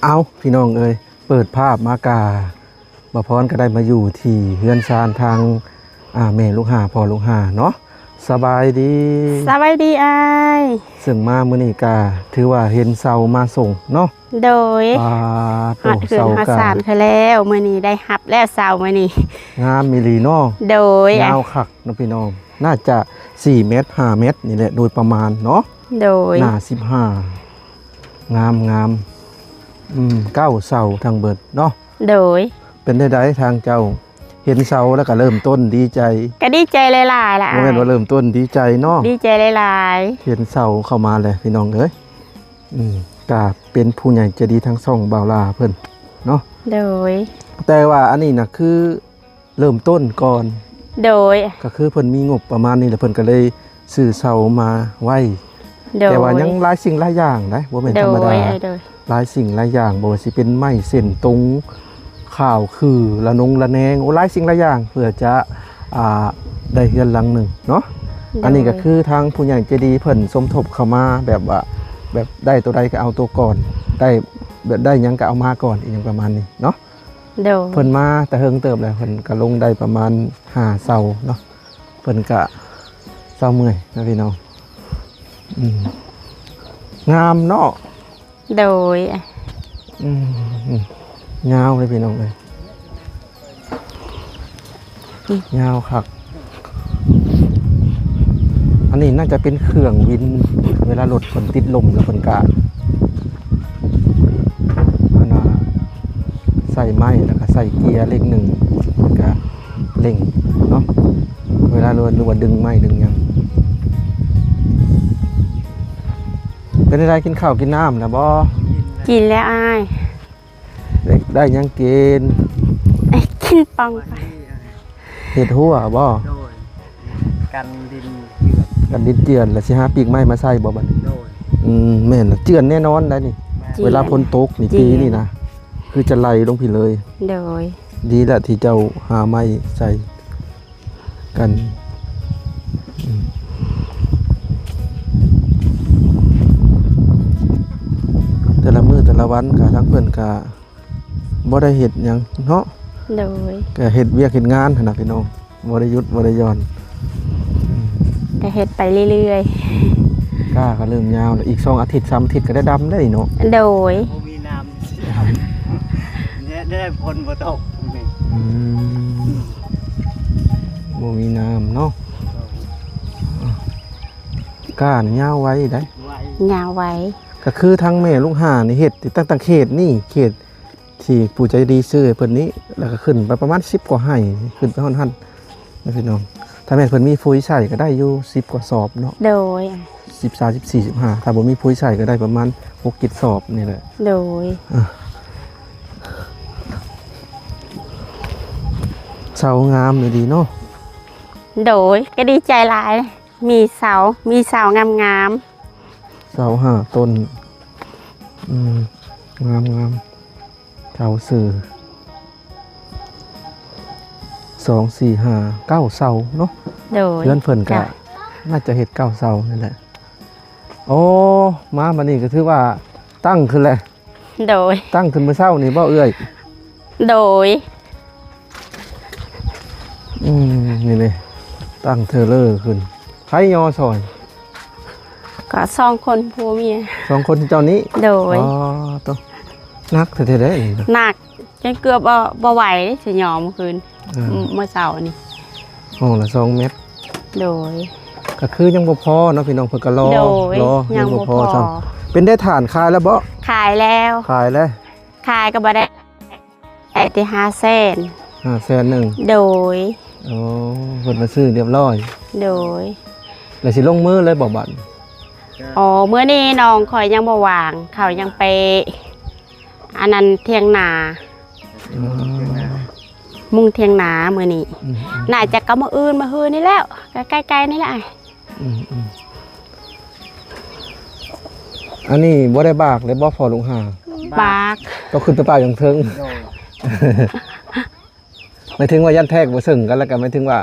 ເອົ້າ ພີ່ນ້ອງເອີຍ ເປີດພາບມາກະ ບ່າວພອນກໍໄດ້ມາຢູ່ທີ່ເຮືອນຊານທາງ ອ່າ ແມ່ລູກຫ້າ ພໍ່ລູກຫ້າເນາະ. ສະບາຍດີ. ສະບາຍດີອ້າຍ. ເຊິ່ງມາມື້ນີ້ກະຖືວ່າເຫັນເສົາມາສົ່ງເນາະ. ໂດຍ. ປາໂຕ ຮອດເຮືອນຮອດຊານເຂົາແລ້ວ ມື້ນີ້ໄດ້ຮັບແລ້ວເສົາມື້ນີ້. ງາມອີ່ຫຼີເນາະ. ໂດຍ. ຍາວຄັກເນາະພີ່ນ້ອງ ໜ້າຈະສີ່ແມັດ ຫ້າແມັດນີ້ແຫຼະ ໂດຍປະມານເນາະ. ໂດຍ. ໜ້າສິບຫ້າ ງາມໆ ອືມ ເກົ້າເສົາທັງເບິດເນາະ. ໂດຍ. ເປັນແນວໃດທາງເຈົ້າ ເຫັນເສົາແລ້ວກໍເລີ່ມຕົ້ນດີໃຈ? ກໍດີໃຈຫຼາຍໆລະ ບໍ່ແມ່ນວ່າເລີ່ມຕົ້ນດີໃຈເນາະ ດີໃຈຫຼາຍໆ ເຫັນເສົາເຂົ້າມາແລ້ວພີ່ນ້ອງເອີຍ. ອືມ ກະເປັນຜູ້ໃຫຍ່ໃຈດີທາງຊ່ອງບ່າວຫຼ້າເພິ່ນເນາະ. ໂດຍ. ແຕ່ວ່າອັນນີ້ນະຄືເລີ່ມຕົ້ນກ່ອນ. ໂດຍ. ກໍຄືເພິ່ນມີງົບປະມານນີ້ແຫຼະ ເພິ່ນກໍເລີຍ ຊື້ເສົາມາໄວ້. ໂດຍ. ແຕ່ວ່າຍັງຫຼາຍສິ່ງຫຼາຍຢ່າງນະ ບໍ່ແມ່ນທຳມະດາ. ໂດຍ ໂດຍ. ຫຼາຍສິ່ງຫຼາຍຢ່າງ ບໍ່ວ່າຊິເປັນໄມ້ເສັ້ນຕົງ ຂ້າວຄື ລະນົງລະແນງ ໂອ້ ຫຼາຍສິ່ງຫຼາຍຢ່າງ ເພື່ອຈະ ອ່າ ໄດ້ເຮືອນຫຼັງໜຶ່ງເນາະ. ໂດຍ. ອັນນີ້ກໍຄືທາງຜູ້ໃຫຍ່ໃຈດີເພິ່ນສົມທົບເຂົ້າມາ ແບບວ່າ ແບບໄດ້ໂຕໃດກໍເອົາໂຕກ່ອນ ໄດ້ ແບບໄດ້ຫຍັງກໍເອົາມາກ່ອນ ອີ່ຫຍັງປະມານນີ້ເນາະ. ໂດຍ. ເພິ່ນມາແຕ່ເຫິງເຕີບແລ້ວ ເພິ່ນກໍລົງໄດ້ປະມານຫ້າເສົາເນາະ ເພິ່ນກະເຊົາເມື່ອຍນະພີ່ນ້ອງ. ອືມ ງາມເນາະ. ໂດຍ. ອືມ ຍາວເລີຍພີ່ນ້ອງເອີຍ ຍາວຄັກ. ອັນນີ້ໜ້າຈະເປັນເຄື່ອງວິນ ເວລາລົດເພິ່ນຕິດລົມແລ້ວເພິ່ນກະ ອັນນ່າ ໃສ່ໄມ້ ແລ້ວກໍໃສ່ເກຍເລກໜຶ່ງ ແລ້ວກໍເລັ່ງເນາະ ເວລາລົດ ຫຼືວ່າດຶງໄມ້ດຶງຫຍັງ. ເປັນໃດ ກິນເຂົ້າກິນນ້ຳແລ້ວບໍ່? ກິນແລ້ວອ້າຍ. ໄດ້ ໄດ້ຫຍັງກິນ? ກິນປ່ອງປາ. ເຮັດຮົ້ວບໍ່? ໂດຍ. ກັນດິນເຈື່ອນ ກັນດິນເຈື່ອນ ແລ້ວຊິຫາປີກໄມ້ມາໃສ່ບໍ່ບັດນີ້? ໂດຍ. ອືມ ແມ່ນລະ ເຈື່ອນແນ່ນອນໄດ໋ນີ້. ແມ່ນ. ເວລາຝົນຕົກນີ້ ເຈື່ອນ ປີນີ້ນະ ຄືຈະໄຫຼລົງພີ້ເລີຍ. ໂດຍ. ດີລະທີ່ເຈົ້າຫາໄມ້ໃສ່ ກັນ ອືມ ແຕ່ລະມື້ແຕ່ລະວັນກະ ທາງເພິ່ນກະບໍ່ໄດ້ເຮັດຫຍັງເນາະ. ໂດຍ. ກະເຮັດວຽກເຮັດງານຫັ້ນນະພີ່ນ້ອງ ບໍ່ໄດ້ຢຸດບໍ່ໄດ້ຢ່ອນ. ອືມ ກະເຮັດໄປເລື້ອຍໆ. ກ້າກະເລີ່ມຍາວແລ້ວ ອີກສອງອາທິດສາມອາທິດກະໄດ້ດຳໄດ້ເນາະ. ໂດຍ. ບໍ່ມີນ້ຳ ແນ່ ແນ່ຝົນບໍ່ຕົກ. ອືມ ບໍ່ມີນ້ຳເນາະ. ກ້ານີ້ຍາວໄວໄດ໋. ຍາວໄວ. ກໍຄືທາງແມ່ລູກຫ້ານີ້ເຮັດຕັ້ງແຕ່ເຂດນີ້ ເຂດທີ່ຜູ້ໃຈດີຊື້ໃຫ້ເພິ່ນນີ້ ແລ້ວກໍຂຶ້ນໄປປະມານສິບກວ່າໄຮ່ ຂຶ້ນໄປຮອດຫັ້ນນະພີ່ນ້ອງ. ຖ້າແມ່ນເພິ່ນມີຝຸ່ນໃສ່ກໍໄດ້ຢູ່ສິບກວ່າສອບເນາະ. ໂດຍ. ສິບ ສາມ ສິບ ສີ່ ສິບຫ້າ ຖ້າບໍ່ມີປຸ໋ຍໃສ່ກໍໄດ້ປະມານຫົກ ເຈັດສອບນີ້ແຫຼະ. ໂດຍ. ອ່ະ ເສົາງາມອີ່ຫຼີເນາະ. ໂດຍ ກໍດີໃຈຫຼາຍ ມີເສົາ ມີເສົາງາມໆ. ເສົາຫ້າຕົ້ນ. ອືມ ງາມໆ. ເສົາຊື່ ສອງ ສີ່ ຫ້າ ເກົ້າເສົາເນາະ. ໂດຍ. ເຮືອນເພິ່ນກະ ກະ ໜ້າຈະເຮັດເກົ້າເສົານີ້ແຫຼະ. ໂອ້ ມາບັດນີ້ກໍຖືວ່າຕັ້ງຂຶ້ນແລ້ວ. ໂດຍ. ຕັ້ງຂຶ້ນມື້ເຊົ້ານີ້ບໍ່ເອື້ອຍ? ໂດຍ. ອືມ ນີ້ເດ້ ຕັ້ງເທີເລີຂຶ້ນ. ໃຜຍໍຊ່ອຍ? ກໍສອງຄົນຜົວເມຍ. ສອງຄົນເຈົ້ານີ້? ໂດຍ. ອໍ ໂຕ ໜັກແທ້ໆເດ້. ໜັກ ຈົນເກືອບບໍ່ ບໍ່ໄຫວເດ້ ຊິຍໍມື້ຄືນ. ອ່າ ມື້ເຊົ້ານີ້ ຫ້ອງລະສອງແມັດ. ໂດຍ. ກໍຄືຍັງບໍ່ພໍເນາະພີ່ນ້ອງ ເພິ່ນກໍລໍ. ໂດຍ. ລໍ ຍັງບໍ່ພໍ ຍັງບໍ່ພໍຊ້ຳ. ເປັນໄດ້ຖານຂາຍແລ້ວບໍ່? ຂາຍແລ້ວ. ຂາຍແລ້ວ. ຂາຍກໍບໍ່ໄດ້ ໄດ້ແຕ່ຫ້າແສນ. ຫ້າແສນໜຶ່ງ. ໂດຍ. ໂອ້ ເພິ່ນມາຊື້ຮຽບຮ້ອຍ. ໂດຍ. ແລ້ວຊິລົງມືເລີຍບໍ່ບັດ? ອໍ ມື້ນີ້ນ້ອງຂ້ອຍຍັງບໍ່ວ່າງ ເຂົາຍັງໄປ ອັນນັ້ນຖຽງນາ. ອໍ ມຸງຖຽງນາມື້ນີ້. ອືມໆໆ. ໜ້າຈະກໍມື້ອື່ນ ມື້ຮືນີ້ແລ້ວ ກໍໃກ້ໆນີ້ແຫຼະ. ອືມໆ. ອັນນີ້ບໍ່ໄດ້ບາກເລີຍບໍ່ ພໍ່ລູກຫ້າ? ບາກ. ຕ້ອງຂຶ້ນໄປປາກຢູ່ເທິງ. ໂດຍ. ໝາຍເຖິງວ່າຢ້ານແທກບໍ່ເຊິ່ງກັນ ແລ້ວກໍໝາຍເຖິງວ່າ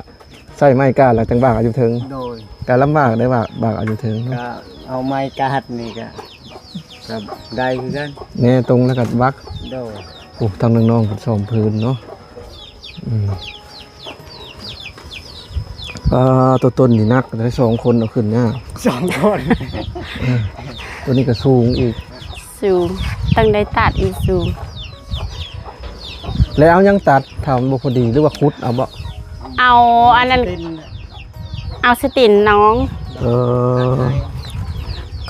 ໃຊ້ໄມ້ກາດແລ້ວຈັ່ງບາກເອົາຢູ່ເທິງ. ໂດຍ. ກໍລຳບາກໄດ໋ວ່າບາກເອົາຢູ່ເທິງເນາະ. ກໍເອົາໄມ້ກາດນີ້ກໍ ໄດ້ຄືກັນ ແນ່ຕົງແລ້ວກໍວັກ ໂດຍ ໂອ້ ທາງນ້ອງໆເພິ່ນສອງພື້ນເນາະ ອືມ ອ່າ ຕົວຕົ້ນນີ້ໜັກ ໄດ້ສອງຄົນເອົາຂຶ້ນຍາກ ສອງຄົນ ເອີ ຕົວນີ້ກໍສູງອີກ ສູງ ຕ້ອງໄດ້ຕັດອີກສູງ ແລ້ວເອົາຫຍັງຕັດ ຖ້າມັນບໍ່ພໍດີ ຫຼືວ່າຂຸດເອົາບໍ່? ເອົາອັນນັ້ນ ເອົາສະຕິນນ້ອງ ເອີ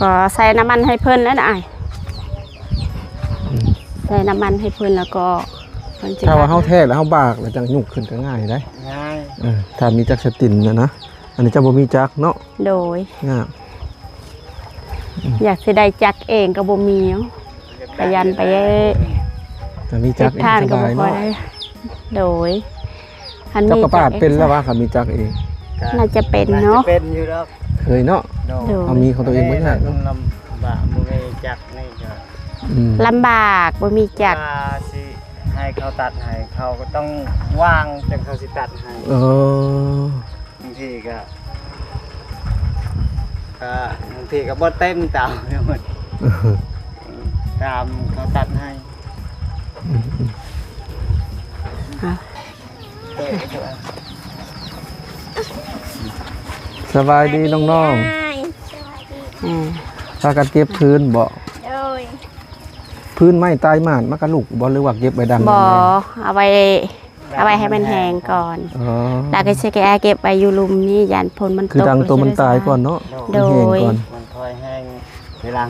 ກໍໃສ່ນ້ຳມັນໃຫ້ເພິ່ນນັ້ນອ້າຍ ອືມ ໃສ່ນ້ຳມັນໃຫ້ເພິ່ນ ແລ້ວກໍເພິ່ນຊິ ຖ້າວ່າເຮົາແທກແລ້ວເຮົາບາກ ແລ້ວຈັ່ງຍົກຂຶ້ນກໍງ່າຍໄດ໋ ງ່າຍ ເອີ ຖ້າມີຈັກສະຕິນນະນະ ອັນນີ້ຈະບໍ່ມີຈັກເນາະ ໂດຍ ຍາກ ອືມ ຢາກຊິໄດ້ຈັກເອງກໍບໍ່ມີ ຂະຫຍັນໄປ ຖ້າມີຈັກເອງສະບາຍເນາະ ໂດຍ ອັນນີ້ເຈົ້າກໍປາດເປັນແລ້ວວ່າ ຄັນມີຈັກເອງ ໜ້າຈະເປັນເນາະ ເປັນຢູ່ດອກ ເຄີຍເນາະ ໂດຍ ເຮົາມີຂອງຕົວເອງບໍ່ຍາກເນາະ ລຳບາກ ບໍ່ມີຈັກນີ້ກໍ ອືມ ລຳບາກ ບໍ່ມີຈັກ ວ່າຊິໃຫ້ເຂົາຕັດໃຫ້ ເຂົາກໍຕ້ອງວ່າງ ຈັ່ງເຂົາຊິຕັດໃຫ້ ເອີ ບາງທີກໍ ກໍບາງທີກໍບໍ່ເຕັມຕາມ ຕາມເຂົາຕັດໃຫ້ ອືມ ອ່ະ ສະບາຍດີນ້ອງໆ ສະບາຍດີ ອືມ ພາກັນເກັບຟືນບໍ? ໂດຍ ຟືນໄມ້ຕາຍໝາດມັນກະລຸກບໍ ຫຼືວ່າເກັບໄວ້ດັງ? ບໍ່ ເອົາໄວ້ ເອົາໄວ້ໃຫ້ມັນແຫ້ງກ່ອນ ອໍ ແລ້ວກໍຊິເກັບໄວ້ຢູ່ລຸ່ມນີ້ ຢ້ານຝົນມັນຕົກ ຄືດັງໂຕມັນຕາຍກ່ອນເນາະ ໂດຍ ມັນແຫ້ງກ່ອນ ມັນຄ່ອຍແຫ້ງທີຫຼັງ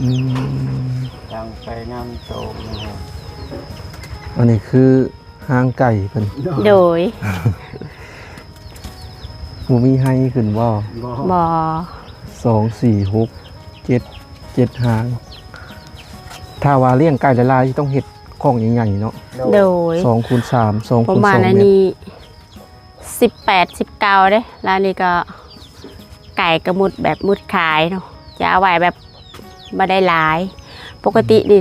ອືມ ດັງໄປນຳໂຕມັນແຫ້ງ ອັນນີ້ຄື ຫາງໄກ່ເພິ່ນ ໂດຍ ບໍ່ມີໄຮຂຶ້ນບໍ່? ບໍ່ ບໍ່ ສອງ ສີ່ ຫົກ ເຈັດ ເຈັດຫາງ ຖ້າວ່າລ້ຽງໄກ່ຫຼາຍໆ ຕ້ອງເຮັດຄອກໃຫຍ່ໆເນາະ ໂດຍ ສອງຄູນສາມ ສອງຄູນສອງ ປະມານອັນນີ້ ສິບແປດ ສິບເກົ້າເດ້ ແລ້ວອັນນີ້ກໍ ໄກ່ກໍມຸດແບບມຸດຂາຍເນາະ ຈະເອົາໄວ້ແບບບໍ່ໄດ້ຫຼາຍ ປົກກະຕິນີ້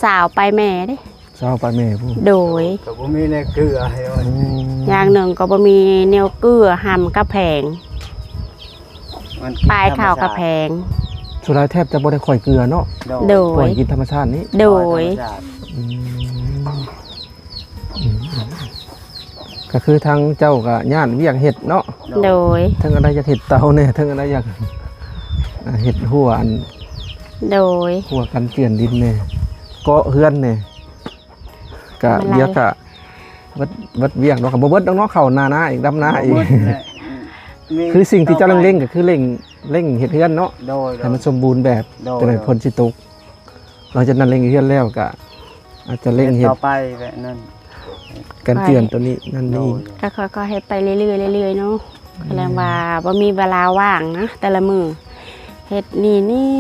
ຊາວປາຍແມ່ເດ້ ຊາວປາຍແມ່ພຸ້ນ ໂດຍ ກໍບໍ່ມີແນວເກືອໃຫ້ ອືມ ຢ່າງໜຶ່ງກໍບໍ່ມີແນວເກືອ ຮ່ຳກໍແພງ ປາຍເຂົ້າກໍແພງ ສ່ວນຫຼາຍແທບຈະບໍ່ໄດ້ຂ້ອຍເກືອເນາະ ໂດຍ ໂດຍ ປ່ອຍກິນທຳມະຊາດນີ້ ໂດຍ ອືມ ອືມ ອືມ ກໍຄືທາງເຈົ້າກໍຍາດວຽກເຮັດເນາະ ໂດຍ ເທິງອັນໃດຢາກເຮັດເຕົາແດ່ ເທິງອັນໃດຢາກ ອ່າ ເຮັດຮົ້ວອັນ ໂດຍ ຮົ້ວກັນເຈື່ອນດິນແດ່ ເກາະເຮືອນແດ່ ກະວຽກກະເບິດ ເບິດວຽກເນາະ ກໍບໍ່ເບິດດອກເນາະ ເຂົ້ານານາອີກ ດຳນາອີກ ບໍ່ເບິດແຫຼະ ຄືສິ່ງທີ່ເຈົ້າເລັ່ງໆ ກໍຄືເລັ່ງ ເລັ່ງເຮັດເຮືອນເນາະ ໂດຍ ໃຫ້ມັນສົມບູນແບບ ໂດຍ ຈັ່ງໃດຝົນຊິຕົກ ຫຼັງຈາກນັ້ນເລັ່ງເຮັດແລ້ວກະອາດຈະເລັ່ງເຮັດຕໍ່ໄປແບບນັ້ນ ກັນເຈື່ອນຕົວນີ້ນັ້ນນີ້ ໂດຍ ກະຄ່ອຍໆເຮັດໄປເລື້ອຍໆເລື້ອຍໆເນາະ ແມ່ນ ກໍແລງວ່າບໍ່ມີເວລາວ່າງນະ ແຕ່ລະມື້ເຮັດນີ້ນີ້